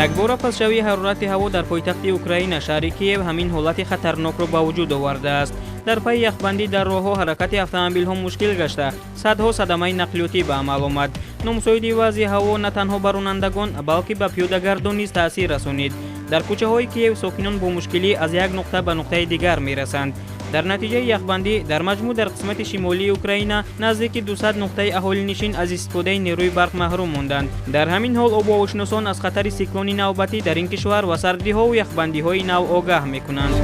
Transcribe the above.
Якбора пастшавии ҳарорати ҳаво дар пойтахти Украина, шаҳри Киев, ҳамин ҳолати хатарнокро ба вуҷуд овардааст. Дар пайи яхбандӣ дар роҳҳо ҳаракати автомобилҳо мушкил гашта, садҳо садамаи нақлиётӣ ба амал омад. Номусоиди вазъи ҳаво на танҳо ба ронандагон, балки ба пиёдагардон низ таъсир расонид. Дар кӯчаҳои Киев сокинон бо мушкилӣ аз як нуқта ба нуқтаи дигар мерасанд. Дар натиҷаи яхбандӣ дар маҷмӯъ дар қисмати шимолии Украина наздики 200 нуқтаи аҳолинишин аз истифодаи нерӯи барқ маҳрум монданд. Дар ҳамин ҳол обуҳавошиносон аз хатари сиклони навбатӣ дар ин кишвар ва сардиҳову яхбандиҳои нав огаҳ мекунанд.